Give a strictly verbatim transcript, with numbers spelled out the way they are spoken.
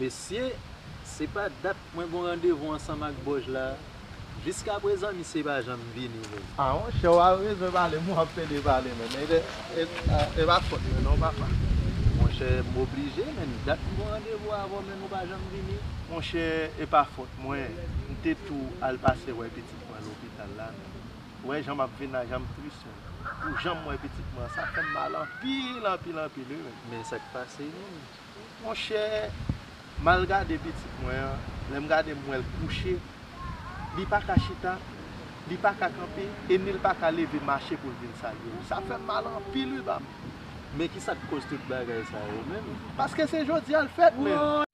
Mesye, se pa dat mwen gon randevou ansanm ak Bòj la. Jiskaprezan, misye pa janm vini menm. A, monchè, w pa bezwen pale, mwen ap pede pale menm. E, e, e pa fòt mwen non, papa. Monchè, m oblije, menm dat m gon randevou avè w, menm ou pa janm vini. Monchè, e pa fòt mwen. M te tou al pase wè pitit mwen lopital la, menm. Ou wè jan m ap vin la, jan m tris, menm. Pou jan m wè pitit mwen, sa fè m mal anpil, anpil, anpil, wi, menm. Men sa k pase, menm? Monchè, m al gade pitit mwen an, lè m gade m wè l kouche, li pa ka chita, li pa ka kanpe, e ni l pa ka leve mache pou l vin salye m. Sa fè m mal anpil, wi, ba m. Men ki sa k koz tout bagay sa yo menm? Paske se jodi a l fèt, menm.